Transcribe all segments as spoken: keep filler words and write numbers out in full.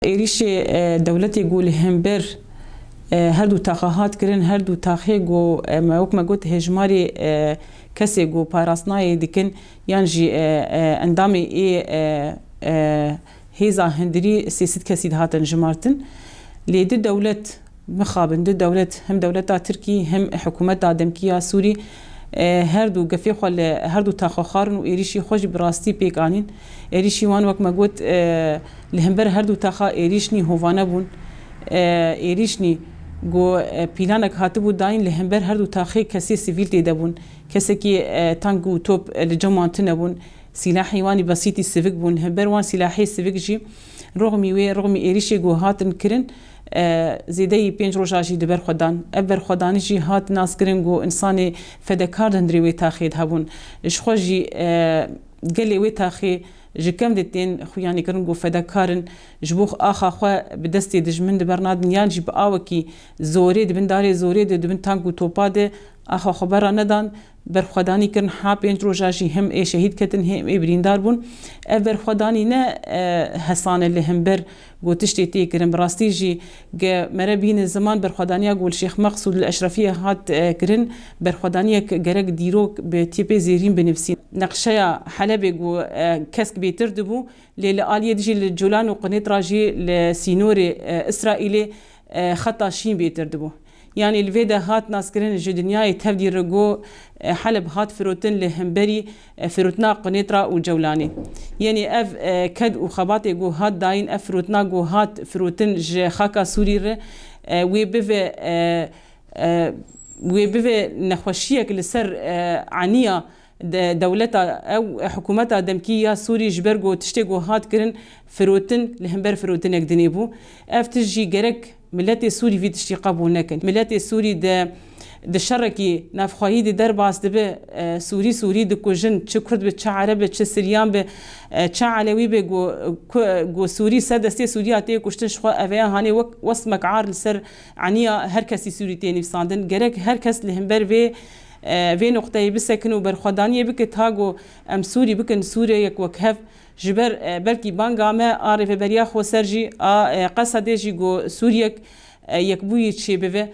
Êrîşê, e, dewletê ku li hember, e, her du taxa hat kirin, her du taxê ku, e, me wek me got hêjmarê, e, kesê ku parastinayê dikin yan jî, e, e, endamê ê, e, e, hêza hundirî sê sed kesî dihatin jimartin. Lê du dewlet mixabin, du dewlet, hem dewleta Tirkî hem hikûmeta demkî ya Sûrî, e, her du gefê xwe li her du taxa xwarin û êrîşî xwe jî bi rastî pêk anîn. Êrîşî wan wek me got, e, li hember her du taxa êrîş nî hovane bûn. E, êrîş nî ku, e, pîlanek hatibû dayîn li hember her du taxê kesê sivîl tê de bûn. Kesekî, e, tank û top, e, li cem wan tune bûn. Sîlahê wan î besîtî sivik bûn. Li hember wan sîlahê sivik jî roxmî wê, roxmî êrîşê ku hatin kirin, e, zêdeyî pênc roja jî di ber xwe dan. Ev berxwedanî jî hat naskirin ku insanê fedekar di hundirê wê taxê de hebûn. Ji xwe jî, e, gelê wê taxê ji kev de tên xuyanîkirin ku fedekar in, ji bo axa xwe bi destê dijmin di ber nadin yan jî bi awekî zorê di bin darê zorê de, di bin tank û topa de axa xwe berra nedan, berxwedanî kirin, ha pênc roja jî hem ê şehîd ketin hem ê birîndar bûn. Ev berxwedanî ne, e, hesan e li hember ku tiştê tê kirin. Bi rastî jî ge mere bîne ziman berxwedaniya ku li Şêx Meqsûd li Eşrefiyê hat, e, kirin, berxwedaniyek gerek dîrok bi tîpê zêrîn binivîsîn. Neqşeya Helebê ku, e, kesk bêtir dibû, lê li aliyê dijî li Colan û Qinêtra jî li sînorê, e, Îsraîlê, e, xeta şîn bêtir dibû. Yanî li vê de hat naskirin ji dinyayê tevdî re ku, e, Heleb hat firotin li hemberî, e, firotina Qinêtra û Cewlanê. Yanî ev, e, ked û xebatê ku hat dayîn, ev firotina ku hat firotin ji xaka Sûrî re, e, wê bive, e, e, wê bive nexweşiyek li ser, e, aniya de-, dewleta, ew hikûmeta demkî ya Sûrî ji ber ku tiştê ku hat kirin firotin, li hember firotinek dinê bû. Ev tişt jî gerek miletê Sûrî vî tiştî qebûl nekin. Miletê Sûrî de, di şerekî navxweyî de derbas dibe, e, Sûrî Sûrî dikujin, çi Kurd be, çi Ereb be, çi Siryan be, e, çi Elewî be, ku, ku, ku Sûrî ser destê Sûriya tê kuştin, ji xwe ev ê hanê wek wesmek ar li ser aniya her kesî Sûrî tê nivîsandin. Gerek her kes li hember vê, e, vê noqteyê bisekin û berxwedaniyê bike ta ku em Sûrî bikin Sûriyeyek wekhev. Ji ber, e, belkî banga me a rêveberiya xweser jî, a, e, Qesedê jî ku Sûriyek, e, yekbûyî çêbibe.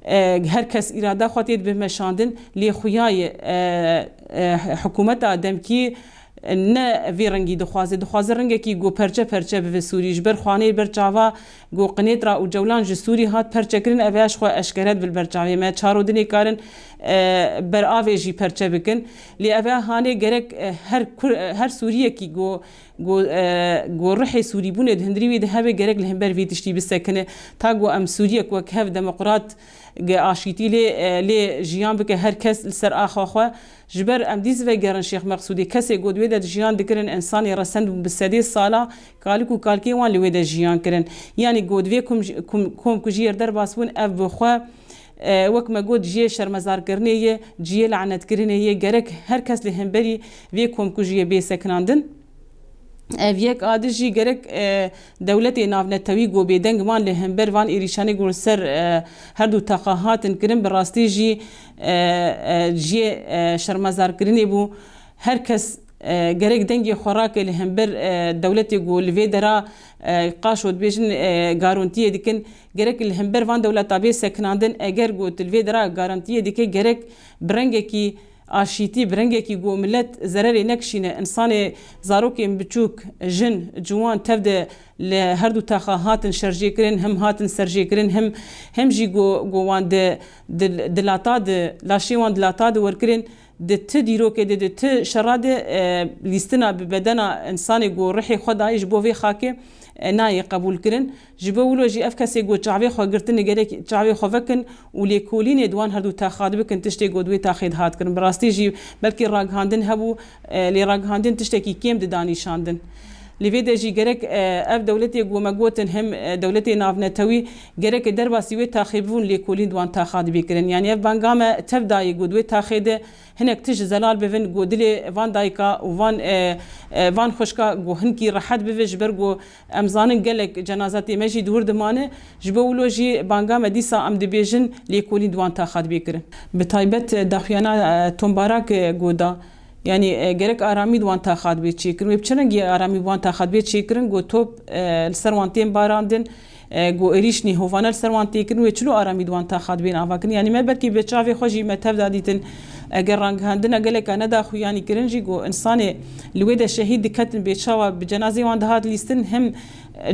E, her kes îrada xwe tê dibe meşandin, lê xuya ye, e, e, hikûmeta demkî ne vê rengî dixwaze. Dixwaze rengekî ku perçe perçe bibe Sûrî. Ji ber xwanê ber çava ku Qinêtra û Cewlan ji Sûrî hat perçekirin, ev ya ji xwe eşkere dibe li ber çavê me. Çarodinê karin, e, ber avê jî perçe bikin. Lê ev ya hanê gerek, e, her kur-, e, her Sûriyekî ku, ku, e, ku rihê Sûrîbûnê di hundirî wî de hebe, gerek li hember vî tiştî bisekine. Ta ku em Sûriyek wek hev demokrat, ge aşîtî lê, e, lê jiyan bike her kes li ser axa xwe. Ji ber em dîs vegerin Şêx Meqsûdê, kesê ku di wê de jiyan dikirin, insanê resend bûn bi sedê sala, kalik û kalkê wan li wê de jiyan kirin. Yanî ku di vê kom-, kom-, komkujiyê derbas bûn, ev bi xwe, e, wek me got, cihê şermezarkirinê ye, cihê lanetkirinê ye. Gerek her kes li hemberî vê komkujiyê bê sekinandin. Ev yek a di jî gerek, e, dewletê navnetewî ku bêdeng man li hember van êrîşanê ku li ser, e, her du taxa hatin kirin, bi rastî jî, e, e, cihê, e, şermezarkirinê bû. Her kes, e, gerek dengê xwe rake li hember, e, dewletê ku li vê dera, e, qaşo dibêjin, e, garantiyê dikin. Gerek li hember van dewleta bê sekinandin, eger ku tu li vê dera garantiyê dike, gerek bi rengekî aşîtî, bi rengekî ku milet zererê nekişîne, insanê, zarokên biçûk, jin, ciwan tev de li her du taxa hatin şerjêkirin, hem hatin serjêkirin, hem, hem jî ku, ku wan di, di, di lata di, laşê wan di lata di werkirin, di ti dîrokê de, di ti şera de, e, lîstina bi bedena insanê ku rihê xwe dayî ji bo vê xakê, e, nayê qebûlkirin. Ji bo wilo jî ev kesê ku çavê xwe girtine gerek çavê xwe vekin û lêkolînê di wan her du taxa de bikin, tiştê ku di wê taxê de hat kirin. Bi rastî jî belkî ragihandin hebû, e, lê ragihandin tiştekî kêm dida nîşandin. Li vê de jî gerek, e, ev dewletê ku me gotin hem, e, dewletê navnetewî gerek derbasî wê taxê bibûn, lêkolîn di wan taxa de bê kirin. Yanî ev banga me tev dayê ku di wê taxê de hinek tişt zelal bibin, ku dilê van dayika û van, e, e, van xwişka ku hinkî rehet bibe, ji ber ku em zanin gelek cenaza tê me jî di wir dimane. Ji bo wilo jî banga me dîsa em dibêjin lêkolîn di wan taxa dibê kirin. Bi taybet, e, daxuyana, e, Tom Barak, e, ku da, Yanî, e, gerek aramî di wan taxa de bê çêkirin. Wê bi çi rengî aramî bi wan taxa de bê çêkirin? Got top, e, li ser wan tên barandin, e, got êrîş nêhovane li ser wan tê kirin. Wê çilo aramî di wan taxa de bên ava kirin? Yanî me belkî bi çavê xwe jî me tev da dîtin. Eger rangihandina geleka ne daxuyanî kirin jî, got insanê li wê de şehîd diketin, bê çawa bi cenazê wan dihat lîstin, him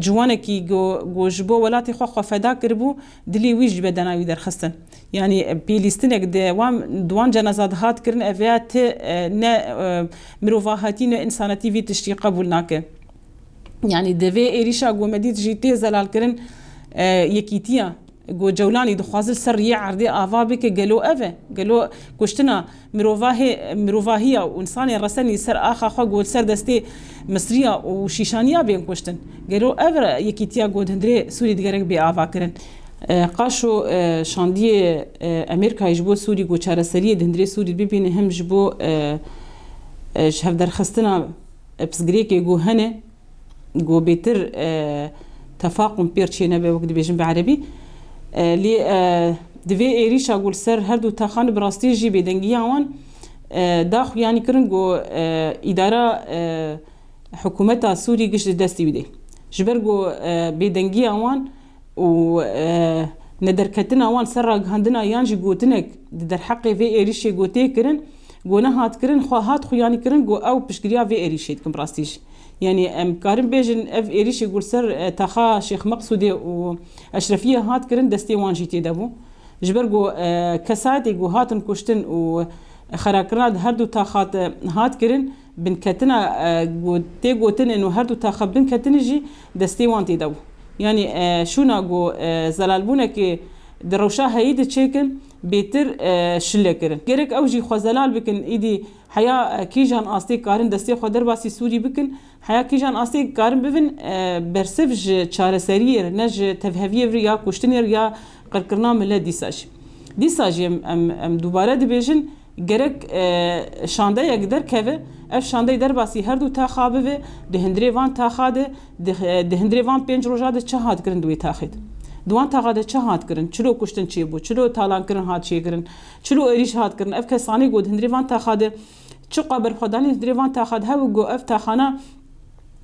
ciwanekî got, got ji bo welatê xwe xwe feda kiribû, dilê wî jî bedena wî derxistin. Yanî, e, pêlîstinek di wan, di wan cenaza de hat kirin, ev ya ti, e, ne, e, mirovahatî, ne însanetî vî tiştî qebûl nake. Yanî, di vê êrîşa ku me dît jî tê zelal kirin, e, yekîtiya ku Cewlanî dixwaze li ser riyê erdê ava bike, gelo ev e? Gelo kuştina mirovahê, mirovahiya û însanê resenî ser axa xwe ku li ser destê Misriya û Şîşaniya bên kuştin? Gelo ev re yekîtiya ku di hundirê Sûrî digerek bê ava kirin? E, qaşo, e, şandiyê, e, Amerîkayê ji bo Sûrî ku çareseriyê di hundirê Sûrî bibîne, him ji bo, e, e, ji hevderxistina, e, pirsgirêkê ku hene, ku bêtir, e, tefaqum pêr çênebe, wek dibêjin bi erebî. E, lê, e, di vê êrîşa ku li ser her du taxan bi rastî jî bêdengiya wan, e, da xuyanî kirin ku, e, îdara, e, hikûmeta Sûrî giş di destî wî de. Ji ber ku, e, bêdengiya wan û, e, nederketina wan ser ragihandina yan jî gotinek di derheqê vê êrîşê ku tê kirin, ku nehat kirin, xwe hat xuyanî kirin ku ew piştgiriya vê êrîşê dikin bi rastî jî. Yanî em karin bêjin ev êrîşê ku li ser, e, taxa Şêx Meqsûdê û Eşrefiyê hat kirin, destê wan jî tê de bû. Ji ber ku, e, kesayetê ku hatin kuştin û xerakirina di her du taxa de hat kirin, binketina, e, ku tê gotin û her du taxa binketine jî destê wan tê de bû. Yanî, e, şûna ku, e, zelalbûnekê di rewşa heyî de çêkin, bêtir, e, şile kirin. Gerek ew jî xwe zelal bikin, îdî heya, e, kîjan astê karin destê xwe derbasî Sûrî bikin, heya kîjan astê karin bibin, e, bersiv ji çareseriyê re, ne ji tevheviyê re ya kuştinê re ya qirkirina milet dîsa jî. Dîsa jî em, em, em dubare dibêjin, gerek, e, şandeyek derkeve, ev şandey derbasî her du taxa bibe, di hundirê van taxa de, di, e, di hundirê van pênc roja de çi hat kirin di wê taxê de? Di wan taxa de çi hat kirin? Çilo kuştin çêbû? Çilo talankirin hat çêkirin? Çilo êrîş hat kirin? Ev kesanê ku di hundirê van taxa de çiqa berxwedanê di hundirê van taxa de hebû ku ev taxana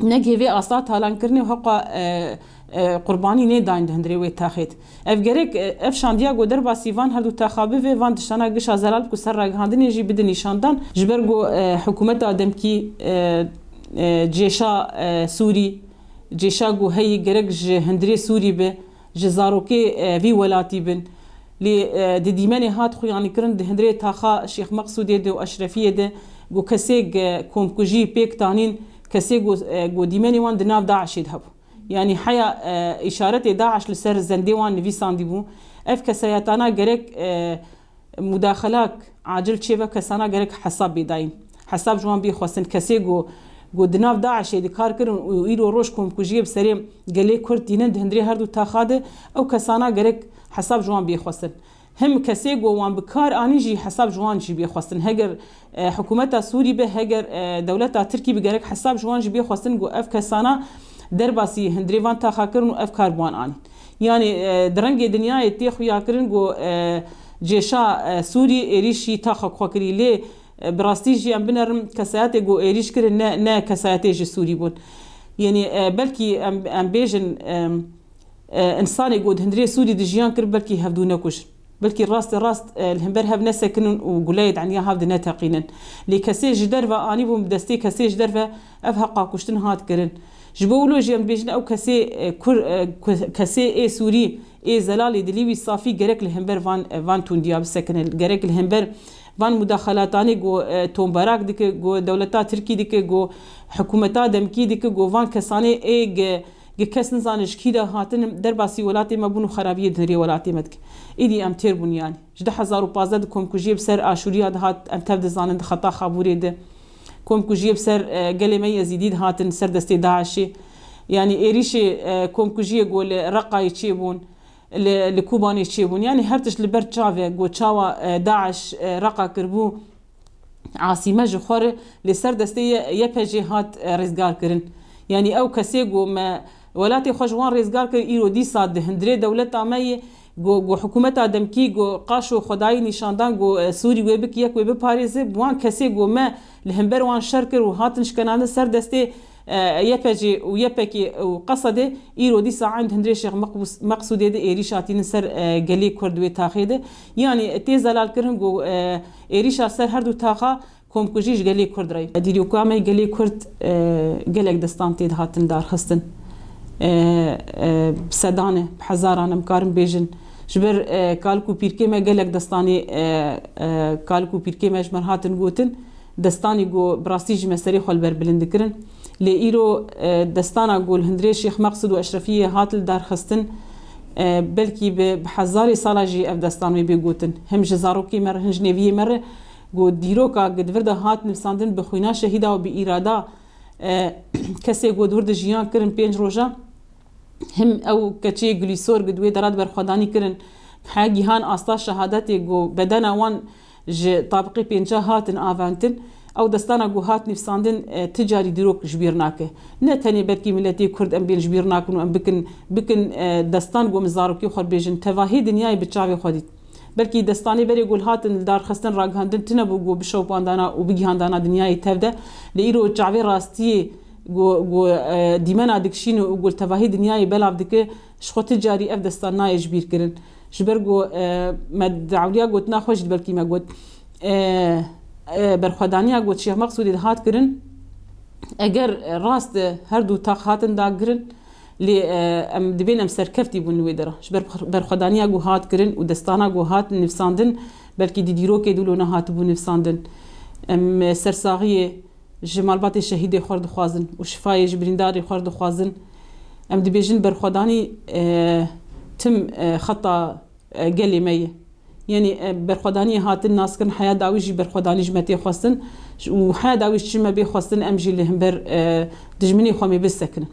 ne gihê vê asta talankirinê û heqa, e, e, qurbanî nêdayîn di hundirê wê taxê de. Ev gerek, e, ev şandiya ku derbasî van her du taxa bibe, van tiştana gişa zelal ku ser ragihandinê jî bide nîşandan. Ji ber ku, e, hikûmeta demkî, e, e, cêşa, e, Sûrî, cêşa ku heyî gerek ji hundirê Sûrî be, ji zarokê, e, vî welatî bin. Lê, e, di dîmenê hat xuyanîkirin di hundirê taxa Şêx Meqsûdê de û Eşrefiyê de ku kesê ge-, komkujî pêk tanîn, kesê ku, e, ku dîmenê wan di nav DAIŞê de hebû. Yanî heya, e, îşaretê DAIŞ li ser zendê wan nivîsandî bû. Ev kesayetana gerek, e, mudaxelak acil çêbe, kesana gerek hesab bê dayîn. Hesab ji wan bê xwestin. Kesê ku, ku di nav DAIŞê de kar kirin û îro roj komkujiyê bi serê gelê Kurd tînin di hundirê her du taxa de, ew kesana gerek hesab ji wan bê xwestin. Him kesê ku wan bi kar anî jî hesab ji wan jî bê xwestin. Heger, e, hikûmeta Sûrî be, heger, e, dewleta Tirkî be, gerek hesab ji wan jî bê xwestin ku ev kesana derbasî hundirê van taxa kirin û ev kar bi wan anîn. Yanî, e, di rengê dinyayê tê xuya kirin ku, e, cêşa, e, Sûrî êrîşî taxa xwe kirî. Lê, e, bi rastî jî em binerin kesayetê ku êrîş kirin ne, ne kesayetê ji Sûrî bûn. Yanî, e, belkî em, em bêjin, e, e, însanê ku di hundirê Sûrî de jiyan kir, belkî hevdû nekujin. Belkî rastê rast, e, li hember hev nesekinin û guleyê di eniya hev de neteqînin. Lê kesê ji derve anîbûn, bi destê kesê ji derve ev heqa kuştin hat kirin. Ji bo wilo jî em dibêjin ew kesê, e, kur, e, ku-, kesê ê Sûrî, ê zelalê dilê wî safî gerek li hember van, e, van tundiya bisekine. Gerek li hember van mudaxelatanê ku, e, tomberak dike, ku dewleta Tirkî dike, ku hikûmeta demkî dike, ku van kesanê ê ge-, Gi kes nizane ji kî de hatin derbasî welatê me bûn û xerabiyê di hundirê welatê me dike. Îdî em têr bûn yanî. Ji du hezar û pazdeh di komkujiyê bi ser Aşûriya de hat, em tev dizanin di xeta Xabûrê de. Komkujiyê bi ser, e, gelê me Yezîdî de hatin ser destê DAIŞê. Yanî êrîşê, e, komkujiyê ku li Reqayê çêbûn, li, li Kobanê çêbûn. Yanî her tişt li ber çav e ku çawa, e, DAIŞ, e, Reqa kiribû asîme ji xwe re, lê ser destê Y-, YPJ'ê hat, e, rêzgar kirin. Yanî ew kesê ku me welatê xwe ji wan rêzgar kir, îro dîsa di hundirê dewleta me yê, Go, go hikûmeta demkî go qaşo xwedayî nîşandan go, e, Sûrî wê bik yek wê biparêze, bi wan kesê go me li hember wan şer kir û hatin şkenandin ser destê, e, Y P G û Y P G û Qesedê, îro dîsa eyn di hundirê Şêx Meqbûs-, Meqsûdê de êrîş hatînin ser, e, gelê Kurd wê taxê de. Yanî tê zelalkirin go, e, êrîşa ser her du taxa komkujî ji gelê Kurd re. Dîroka me gelê Kurd, e, gelek destan tê dihatin darxistin. E, e, bi sedan e, bi hezaran em karin bêjin. Ji ber, e, kalik û pîrkê me gelek destanê, e, e, kalik û pîrkê me ji me re hatin gotin. Destanî ku bi rastî jî me serê xwe li ber bilind dikirin. Lê îro, e, destana ku li hundirê Şêx Meqsûd û Eşrefiyê hat li darxistin, e, belkî bi, bi hezarê sala jî ev destan wê bê gotin. Him ji zarokê me re, him ji nêviyê me re, ku dîroka ku di vir de hat nivîsandin bi xwîna şehîda û bi îrada, e, kesê ku di vir de jiyan kirin pênc roja, him ew keçê gulîsor ku di wê dera de berxwedanî kirin, heya gihan asta şehadetê ku bedena wan ji tabiqê pênca hatin aventin, ew destana ku hat nivîsandin, e, ti carî dîrok ji bîr nake. Ne tenê belkî miletê Kurd em bên ji bîr nakin û em bikin, bikin, e, destan ku min zarokê xwe bêjin, tevahî dinyayê bi çavê xwe dît. Belkî destanê berê ku li hatin li darxistin ragihandin tune bû ku bişewpandana û bigihandana dinyayê tev de. Lê îro çavê rastiyê ku, ku, e, dîmena dikişîne û ku li tevahî dinyayê belav dike, ji xwe ti carî ev destan nayê ji bîr kirin. Ji ber ku, e, me di ewliya gotina xwe jî belkî me got, e, e, berxwedaniya ku Şêx Meqsûdê dihat kirin, eger, e, rast e, her du tax hatin dagirin, lê, e, em dibên em serkeftî bûn li wê dera. Ji ber berxwedaniya ku hat kirin û destana ku hat nivîsandin, belkî di dîrokê dûlo nehatibû nivîsandin. Em, e, sersaxiyê ji malbatê şehîdê xwe re dixwazin û şifayê ji birîndarê xwe re dixwazin. Em dibêjin berxwedanî, e, tim, e, xeta, e, gelê me ye. Yanî, e, berxwedaniyê hatin naskirin, heya dawî jî berxwedanî ji me tê xwestin û heya dawî ji me bê xwestin, em jî li hember, e, dijminê xwe mê bisekinin.